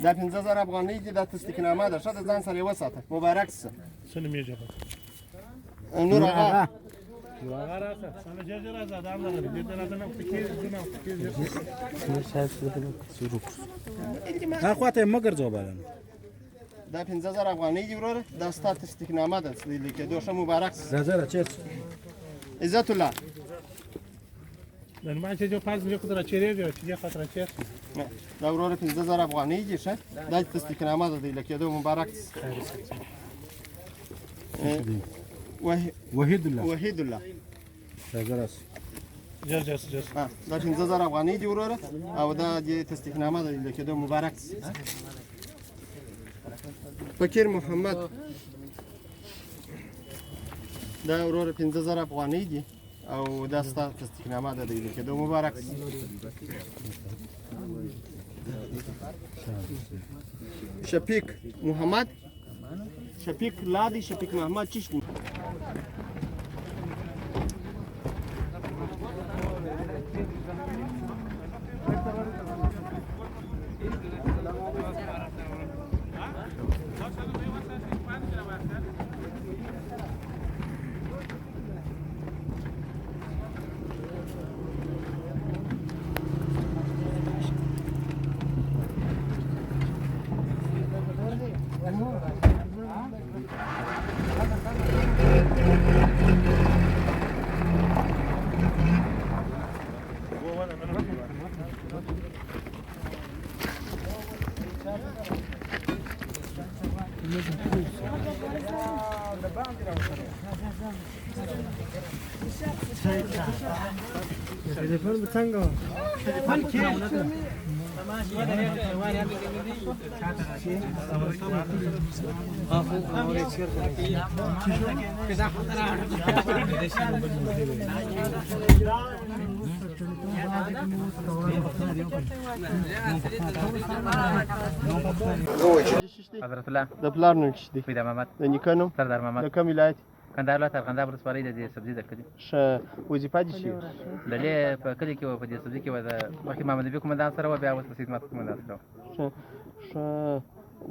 دا 5000 افغانۍ دي، دا تصدیقنامه ده، ښه د ځان سره یې وساته. مبارک شه. څه نومېږي؟ نور آغا. هغه راشه، سمه ژر ژر راځه، دا هم دغه دی، بېرته راځه، نه وخته کېږي، ځه، نه وخته کېږي. هغه خواته یې مه ګرځوه بالن. دا 5000 افغانۍ دي وروره، دا ستا تصدیقنامه ده د لیکېدو. ښه مبارک شه. راځه را چېرته؟ عزت الله. د نومان چې جو پاس مې خو راچېرېږي، چې دې خاطر راچېر. دا وروره 5000 افغانۍ دي، ښه دا تصدیقنامه ده د لیکېدو. مبارک شه. وحید الله. وحید الله. راځه راشه. ژر ژر ژر. دا 5000 افغانۍ دي وروره، او دا د تصدیقنامه ده د لیکېدو. مبارک شه. فقیر محمد. دا وروره 5000 افغانۍ دي او دا ستا تصدیقنامه ده د لیکېدو. مبارک شه. شفیق محمد. شفیق لادی، شفیق محمد چیش دی؟ حضرت الله. د پلار نوم څه دی؟ پیدا محمد. د نیکه نوم؟ سردار محمد. د کوم ولایت؟ کندهار ولایت، ارغنداب ولسوالۍ، د دې سبزي د کلي. ښه، وظیفه دې څه؟ د لې په کلي کې و، په دې سبزي کې و، د مخکې محمد نبي قومندان سره و، بیا اوس په سید محمد قومندان سره و. ښه ښه،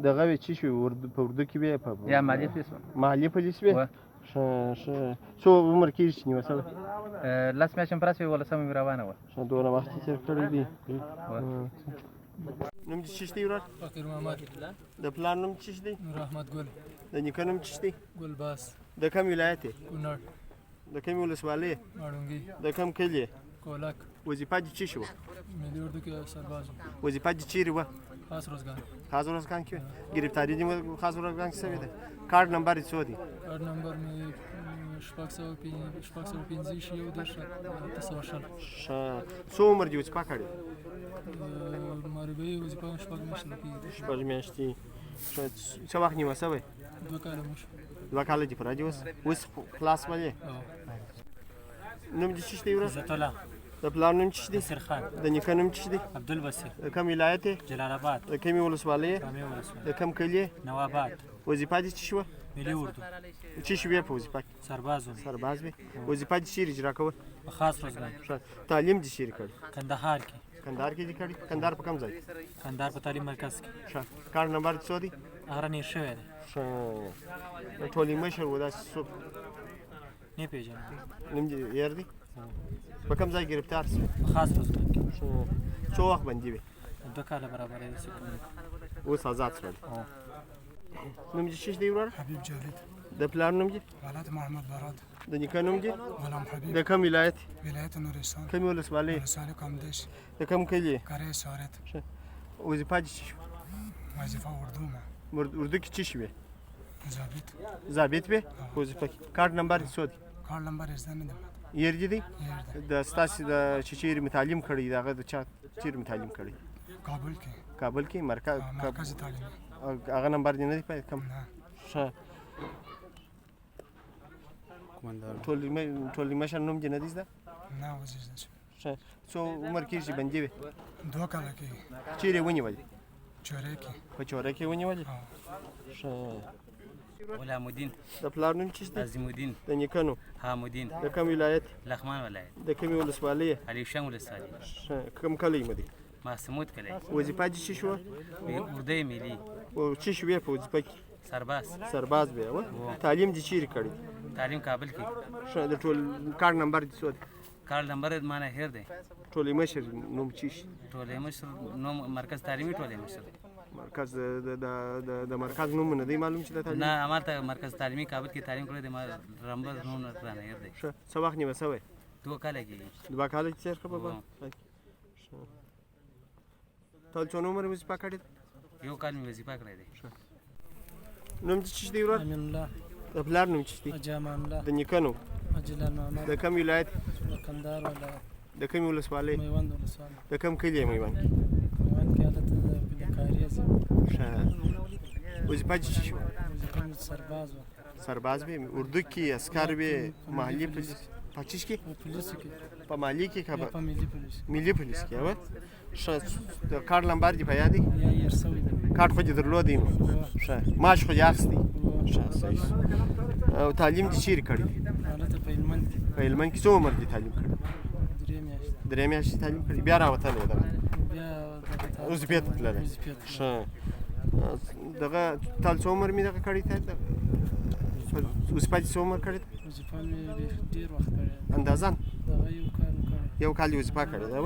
دغه وې چې شوې په اردو کې وې په یا محلي پولیس و. محلي پولیس وې؟ وه. ښه ښه، څو عمر کېږي چې نیول شوی؟ لس میاشتې مې پوره شوې، یولسمه مې روانه وه. ښه، دومره وخت یې تېر کړی دی. وه. نوم دې څه دی ورور؟ فقیر محمد. د پلار نوم څه دی؟ نور احمد ګل. د نیکه نوم څه دی؟ ګل باس. د کوم ولایت یې؟ کونړ. د کومې ولسوالۍ؟ ماړونګي. د کوم کلي؟ کولک. وظیفه دې څه شوه؟ ملي اردو کې سرباز وم. وظیفه دې چیرې وه؟ خاص روزګان. خاص روزګان کې وه؟ ګرفتاري دې خاص روزګان کې شوې ده؟ کارت نمبر یې څو دی؟ کارت نمبر مې 625 31 820. ښه، څو عمر دې وظیفه کړې؟ معربي وظیفه مې 6 میاشتې کېږي. 6 میاشتې. ښه، څه وخت نیوه شوی؟ 2 کاله مو شو. 2 کاله دې پوره دي اوس؟ اوس خلاص ولې؟ نوم دې څه دی ورور؟ عزت الله. د پلار نوم څه دی؟ بصیر خان. د نیکه نوم څه دی؟ عبدالبصیر. د کوم ولایت یې؟ جلال آباد. د کومې ولسوالۍ یې؟ کامې ولسوالۍ. د کوم کلي یې؟ نواباد. وظیفه دې څه شوه؟ ملي اردو. څه شوې په وظیفه کې؟ سرباز وم. سرباز وې. وظیفه دې چیرې اجرا کوله؟ په خاص روزګان. ښه، تعلیم دې چیرې کړی؟ کندهار کې. کندهار کې دې کړی؟ کندهار په کوم ځای کې؟ کندهار په تعلیم مرکز کې. ښه، کارت نمبر دې څو دی؟ هغه رانیر شوی دی. ښه، د ټولي مشر و داسې څوک؟ نه پېژنم. نوم دې هېر دی؟ په کوم ځای ګرفتار شوې؟ په خاص روزګان کې. ښه، څو وخت بندي وې؟ 2 کاله برابرې دي څه کم. اوس آزاد شول. نوم دې څه دی وروره؟ حبیب جاوید. د پلار نوم دې؟ ولد محمد برات. د نیکه نوم دې؟ غلام حبیب. د کوم ولایت؟ ولایت نورستان. کومې ولسوالۍ؟ ولسوالۍ کامدیش. د کوم کلي؟ قریه سارت. ښه، وظیفه دې څه شوه؟ وظیفه اردو ما. اردو کې څه شوې؟ ضابط. ضابط وې په وظیفه کې. کارت نمبر دې څو دی؟ کارت نمبر یې زده نه دی. هېر دې دی؟ هېر دی. د ستاسې د چې چیرې مې تعلیم کړی د هغه د چا چیرې مې تعلیم کړی؟ کابل کې. کابل کې مرکز؟ مرکز تعلیمي. هغه نمبر دې نه دی پیدا کوم؟ نه. ښه، ټولي مشر نوم دې نه دی زده؟ نه، اوس یې زده شو. ښه، څو عمر کېږي چې بندي وې؟ 2 کاله کېږي. چیرې یې ونیولې؟ چوره کې. په چوره کې ونیولې؟ ښه. غلام الدین. د پلار نوم څه دی؟ عظیم الدین. د نیکه نوم؟ حامدین. د کوم ولایت؟ لغمان ولایت. د کومې ولسوالۍ؟ علیشنګ ولسوالۍ. ښه، کوم کلی مو دی؟ محسمود کلی. وظیفه دې څه شوه؟ اردوی ملي. او څه شوې په وظیفه کې؟ سرباز. سرباز وې وه. تعلیم دې چیرې کړی؟ تعلیم کابل کې. ښه، د ټول کارت نمبر دې څو دی؟ کارت نمبر ما نه هېر دی. ټولې مشر نوم چی شي؟ ټولې مشر نوم مرکز تعلیمي ټولې مشر. مرکز د مرکز نوم نه دی معلوم چې د تعلیم؟ نه، همالته مرکز تعلیمي کابل کې تعلیم کړی دی، ما نمبر نوم رانه هېر دی. ښه، څه وخت نیوه شوی؟ 2 کاله کېږي. 2 کاله چې تېر کړه بابا. ښه، تا څونه عمر وظیفه کړې ده؟ 1 کال مې وظیفه کړې دی. ښه، نوم دې څه دی ورور؟ امین الله. د پلار نوم څه دی؟ حاجي امان الله. د نیکه نوم؟ حاجي لال محمد. د کوم ولایت؟ د کندهار ولایت. د کومې ولسوالۍ؟ میوند ولسوالۍ. د کوم کلي یې میوند کې؟ میوند کې هلته د کاریز. ښه، وظیفه دې څه شوه؟ وظیفه مې سرباز وه. سرباز وې؟ اردو کې، عسکر وې، محلي پولیس؟ په چیش کې؟ په پولیسو کې. په محلي کې که په ملي پولیس؟ ملي پولیس کې وه. ښه، د کارت نمبر دې په یاد دی؟ یا هېر شوی دی. کارت خو دې درلودی نو؟ ښه، معاش خو دې اخیستی؟ ښه، صحیح. او تعلیم دې چیرې کړی دی؟ هلته په هلمند کې. په هلمند کې څو عمر دې تعلیم کړی؟ 3 میاشتې. 3 میاشتې تعلیم کړی، بیا راوتلی دغه؟ بیا وظیفې ته تللی. ښه، دغه تال څو عمر مې دغه کړی؟ ته وظیفه دې څو عمر کړې ده؟ وظیفه مې ډېر وخت کړې ده. اندازاً؟ دغه 1 کال مې کړی. 1 کال دې وظیفه کړې ده.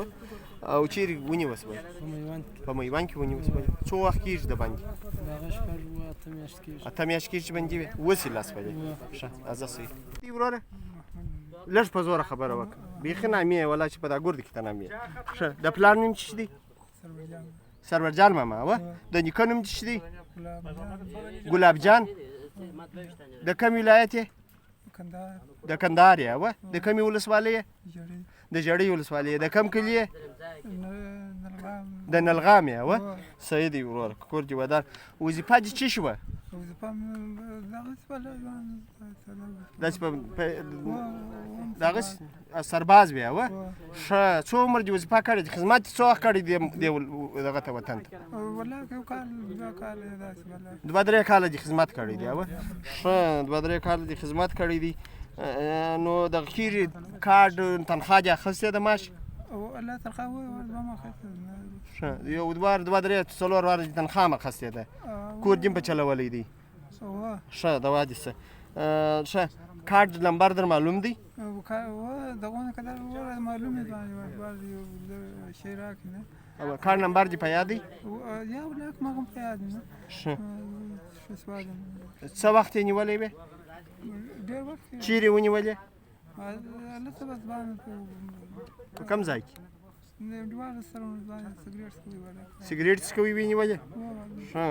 او چیرې ونیوه سوې؟ په میوند کې. په میوند کې ونیوه سوې. څو وخت کېږي د باندې؟ دغه 6 8 میاشتې کېږي. 8 میاشتې کېږي چې بندي وې؟ اوس یې لاس پلې. ښه، ازه صحیح دی وروره. لږ په زوره خبره وکړه، بیخي نامې یې ولا چې په دا ګرد کې ته نامې. ښه، د پلار نوم څه دی؟ سرور جان ماما وه. د نیکه نوم څه دی؟ ګلاب جان. د کوم ولایت یې؟ د کندهار یې وه. د کومې ولسوالۍ یې؟ د ژړۍ ولسوالۍ یې. د کوم کلي یې؟ د نلغام یې وه. صحیح دی وروره، کور دې ودان. وظیفه دې څه شوه؟ داسې په دغه سرباز وې وه. ښه، څو عمر دې وظیفه کړې ده؟ خدمت دې څو وخت کړی دی دغه ته وطن ته؟ 2 3 کاله دې خدمت کړی دی وه. ښه، 2 3 کاله دې خدمت کړی دی. نو دغه کېږي کارډ تنخوا دې اخیستې ده معاش؟ ښه، 1 2 3 4 واره دې تنخوا هم اخیستې ده. کور دې هم په چلولی دی؟ ښه، دوا دې شه. ښه، کارت نمبر در معلوم دی؟ کارت نمبر دې په یاد دی؟ ښه، څه وخت یې نیولی وې؟ چیرې ونیولې؟ په کوم ځای کې؟ سګرېټ څکوي وې نیولې؟ ښه،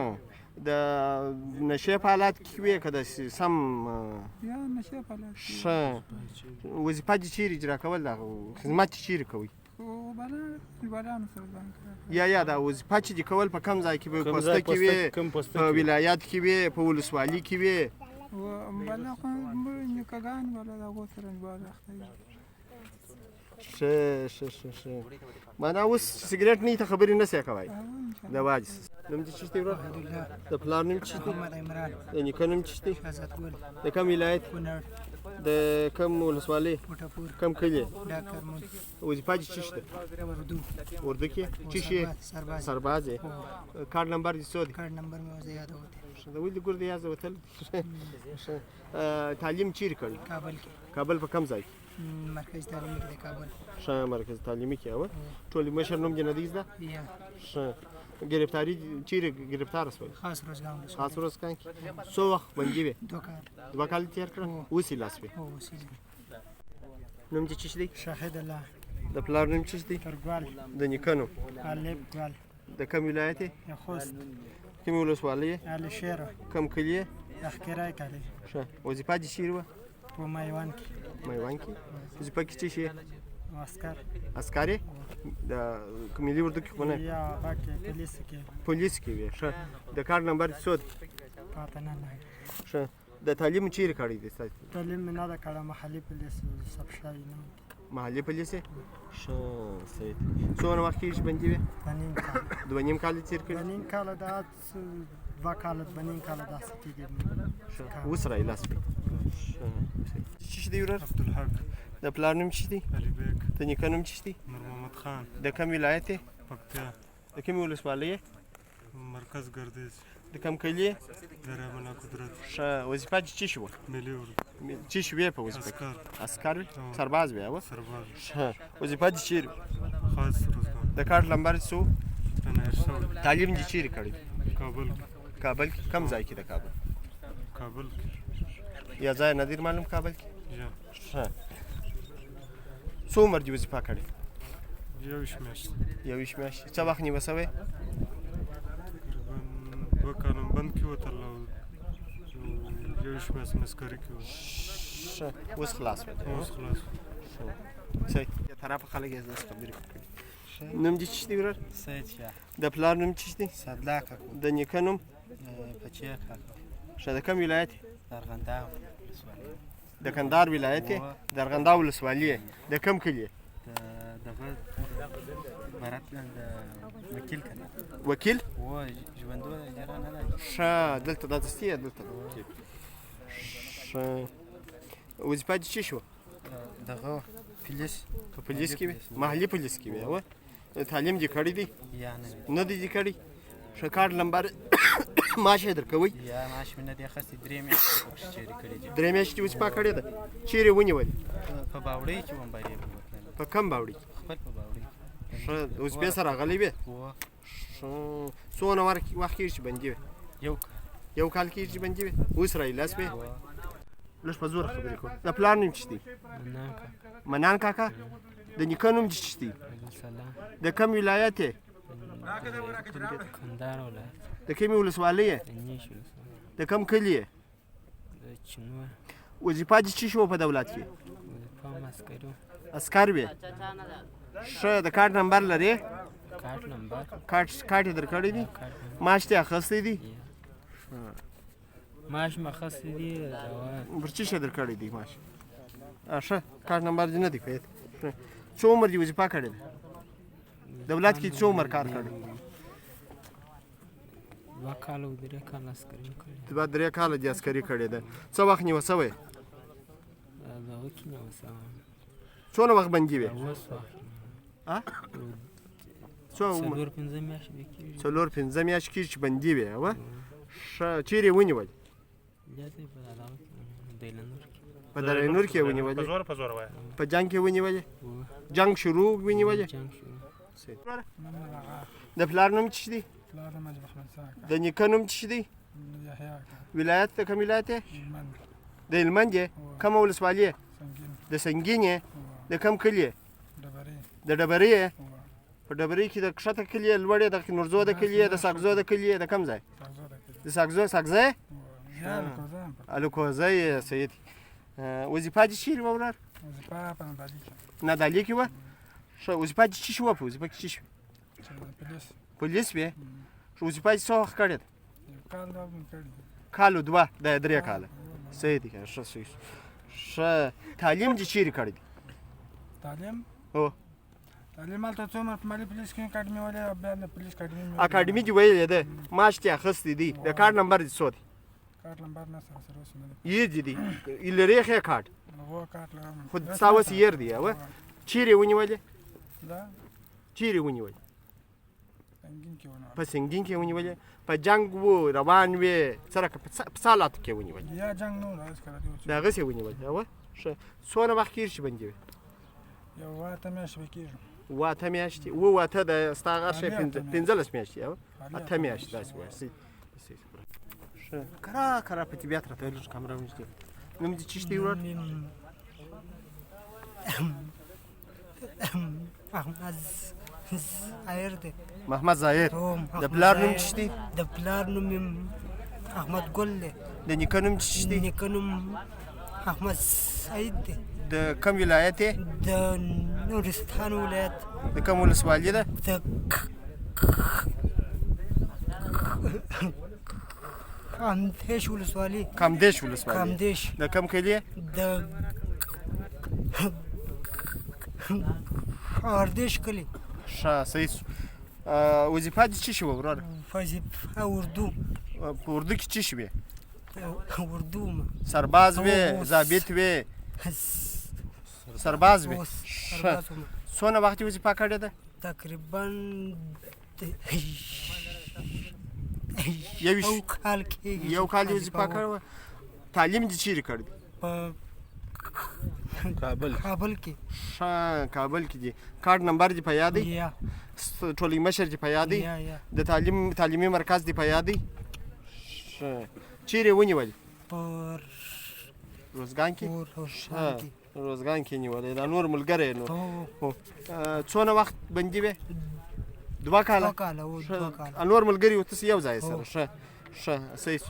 د نشې په حالت کې وې که داسې سم؟ ښه، وظیفه دې چیرې اجرا کول؟ دغه خدمت دې چیرې کوئ؟ یا دا وظیفه چې دې کول په کوم ځای کې وې؟ پوسته کې وې، په ولایت کې وې، په ولسوالي کې وې؟ ښه ښه ښه ښه، معنا اوس سګرېټ نه ته خبرې نه سې کوی. دوا دې. نوم دې څه دی ورور؟ د پلار نوم څه دی؟ د نیکه نوم څه دی؟ د کوم ولایت؟ د کوم ولسوالۍ؟ کوم کلي؟ وظیفه دې څه ده؟ اردو کې څه شي؟ سرباز یې. کارت نمبر دې څو دی؟ کارت نمبر مې اوس یاد وتی. ښه، د ولې ګور دې یاد وتل؟ ښه، تعلیم چیرې کړی؟ کابل کې. کابل په کوم ځای کې؟ مرکز تعلیمي کې د کابل. ښه، مرکز تعلیمي کې وه. ټول مشر نوم دې نه دی زده؟ یا. ښه، ګرفتاري چیرې ګرفتار شوې؟ خاص روزګان. خاص روزګان کې. څو وخت بندي وې؟ 2 کاله. 2 کاله تېر کړه؟ اوس یې لاس وې؟ اوس یې. نوم دې څه دی؟ شاهد الله. د پلار نوم څه دی؟ ترګوال. د نیکه نوم؟ غالب ګل. د کوم ولایت یې؟ خوست. کومې ولسوالۍ یې؟ علیشیرو. کوم کلي یې؟ اخکرای کلی. ښه، وظیفه دې چیرې وه؟ په میوند کې. میوند کې وظیفه کې څه شي؟ عسکر. عسکر یې؟ د ملي اردو کې خو نه؟ یا هغه کې پولیسو کې. پولیس کې وې. ښه، د کارت نمبر دې څو دی؟ پاته نه لګي. ښه، د تعلیم چیرې کړی دی ستاسو؟ تعلیم مې نه ده کړی، محلي پولیس ثبت شوی نه. محلي پولیس یې؟ ښه، صحیح. څومره وخت کېږي چې بندي وې؟ 2.5 کاله. 2.5 کاله تېر کړي؟ 2.5 کاله، دا 2 کاله، 2.5 کاله داسې کېږي. ښه، اوس راایله شوې. ښه، څه دی ورور؟ عبدالحق. د پلار نوم څه دی؟ علي بیګ. د نیکه نوم څه دی؟ نور محمد خان. د کوم ولایت یې؟ پکتیا. د کومې ولسوالۍ یې؟ مرکز ګردیز. د کوم کلي؟ د رامنا قدرت. ښه، وظیفه دې څه شي وه؟ ملي اردو. څه شي وې په وظیفه کې؟ عسکر وې؟ سرباز وې؟ وه. سرباز. ښه، وظیفه دې چیرې؟ خاص روزګان. د کارت لمبر دې څه و؟ تعلیم دې چیرې کړی؟ کابل کې. کابل کې؟ کوم ځای کې د کابل؟ کابل کې. یا ځای نه دی معلوم کابل کې؟ یا. ښه، څو عمر دې وظیفه کړې؟ 21 میاشتې. 21 میاشتې. څه وخت نیوه شوی؟ تقریبا 2 کاله بند کې وتل او 21 میاشتې عسکري کې وو. ښه، اوس خلاص وو؟ اوس خلاص. ښه، صحیح. طرف خلک یې داسې خبرې کړې. نوم دې څه دی ورور؟ سید شاه. د پلار نوم څه دی؟ سعدالله کاکو. د نیکه نوم؟ پچیر کاکو. ښه، د کوم ولایت؟ د ارغنداب ولسوالي. د کندهار ولایت یې؟ د ارغنداب ولسوالي یې؟ د کوم کلي؟ د دغه برات د وکیل کنه. وکیل؟ و ژوندو جرا نه ده. ښه، دلته دا دستي یې دلته د وکیل. ښه، وظیفه دې څه شوه؟ دغه پولیس. په پولیس کې وې؟ محلي پولیس کې وې؟ وه. تعلیم دې کړی دی؟ یا نه. نه دی دې کړی؟ ښه، کارت لمبر معاش یې درکوي؟ یا معاش مې نه دی اخیستی، 3 میاشتې پکښې چیرې کړي دي. 3 میاشتې وظیفه کړې ده؟ چیرې ونیولې؟ په باوړۍ کې وم، بارې به وتلم. په کوم باوړۍ کې؟ خپل په باوړۍ کې. ښه، وظیفې سره راغلی وې؟ وه. ښه، څونه وخت کېږي چې بندي وې؟ یو کال. یو کال کېږي چې بندي وې؟ اوس راایله شوې؟ لږ په زوره خبرې کوه. د پلار نوم څه دی؟ منان کاکا. منان کاکا. د نیکه نوم دې څه دی؟ عبدالسلام. د کوم ولایت یې؟ کندهار ولایت. د کومې ولسوالۍ یې؟ د نیش ولسوالۍ. د کوم کلي یې؟ د چینور. وظیفه دې څه شوه په دولت کې؟ وظیفه هم عسکري وه. عسکر وې؟ ښه، د کارت نمبر لرې؟ کارت نمبر؟ کارت یې درکړی دی؟ معاش دې اخیستی دی؟ معاش مې اخیستی دی. پر څه شي درکړی دی معاش؟ ښه، کارت نمبر دې نه دی په یاد. څو عمر دې وظیفه کړې ده؟ دولت کې څو عمر کار کړی؟ 2 کاله او 3 کاله عسکري مې کړې. 2 3 کاله دې عسکري کړې ده. څه وخت نیوه شوی؟ دغه کې نیوه شوی. څونه وخت بندي وې؟ اوس وخت. څو عمر؟ 4-5 میاشتې به کېږي. 4-5 میاشتې کېږي چې بندي وې؟ وه. ښه، چیرې یې ونیول؟ دلته په دغه کې ونیول، دره نور کې. په دره نور کې یې ونیولې؟ په زوره وایه. په جنګ کې ونیولې؟ جنګ شروع ونیولې؟ جنګ شروع. د پلار نوم څه دی؟ پلار نوم حاجي محمد ساکا. د نیکه نوم څه دی؟ یحیی کاکا. ولایت د کوم ولایت یې؟ هلمند. د هلمند یې؟ کومه ولسوالي یې؟ سنګین. د سنګین یې؟ د کوم کلي یې؟ ډبرۍ. د ډبرۍ یې؟ په ډبرۍ کې د کښته کلي یې، لوړې د نورزو د کلي یې، د ساکزو د کلي یې، د کوم ځای؟ د ساکزو. ساکزه یې؟ الکوزه یې. صحیح دی. وظیفه دې چیرې وه ورور؟ وظیفه په نادعلي کې. نادعلي کې وه؟ ښه، وظیفه دې څه شي وه؟ په وظیفه کې څه شي؟ پولیس. پولیس وې؟ ښه، وظیفه دې څه وخت کړې ده؟ کال دوه مې کړې. کال دوه، دا 3 کاله. صحیح دی. ښه صحیح. ښه، تعلیم دې چیرې کړی دی؟ تعلیم؟ هو. تعلیم هلته څو عمر په مالي پولیس کې اکاډمي ولې، بیا د پولیس اکاډمي مې اکاډمي دې ویلې ده، معاش دې اخیستی دی. د کارت نمبر دې څو دی؟ کارت نمبر نه سره سره اوس نه دی. یې دې دی لرې ښې کارت؟ هو، کارت لرم. خو ستا اوس یې دی. وه، چیرې ونیولې؟ دا چیرې ونیولې؟ سنګین کې ونیولې. په سنګین کې ونیولې؟ په جنګ وو روان وې؟ څرنګه په څه حالاتو کې ونیولې؟ یا جنګ نه و، دغسې کله دی. دغسې ونیولې. وه، ښه، څونه وخت کېږي چې بندي وې؟ یو 8 میاشتې به کېږي. 8 میاشتې؟ 7 8 د ستا هغه ښه 15 میاشتې. 8 میاشتې داسې وایه. ښه، کرا کرا په طبیعت راته لږ کمره ونږدې. نوم دې څه دی ورور؟ محمد ظاهر دی. محمد ظاهر. د پلار نوم څه دی؟ د پلار نوم احمد ګل دی. د نیکه نوم څه دی؟ نیکه نوم احمد سعید دی. د کوم ولایت یې؟ د نورستان ولایت. د کوم ولسوالي ده؟ د کامدیش ولسوالي. کامدیش ولسوالي. کامدیش. د کوم کلي؟ د اردیش کلی. ښه، صحیح شو. وظیفه دې څه شي وه وروره؟ وظیفه اردو. په اردو کې څه شي وې؟ اردو ما. سرباز وې، ضابط وې؟ سرباز وې. ښه، څونه وخت دې وظیفه کړې ده؟ تقریبا یو کال کېږي. یو کال دې وظیفه کړې وه. تعلیم دې چیرې کړی دی؟ په کابل. کابل کې. ښه، کابل کې دي. کارت نمبر دې په یاد دی؟ یا. ټولګي مشر دې په یاد دی؟ یا یا. د تعلیمي مرکز دې په یاد دی؟ ښه، چیرې ونیول؟ په روزګان کې. روزګان کې. روزګان کې نیولې. دا نور ملګری نو څونه وخت بندي وې؟ 2 کاله. 2 کاله. 2 کاله. نور ملګري وو تاسو یو ځای سره؟ ښه ښه، صحیح.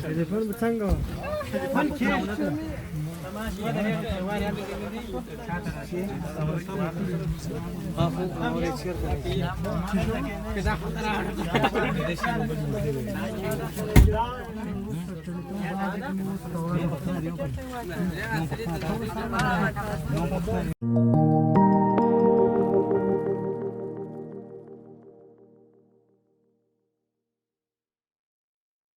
ټلیفون به څنګه و؟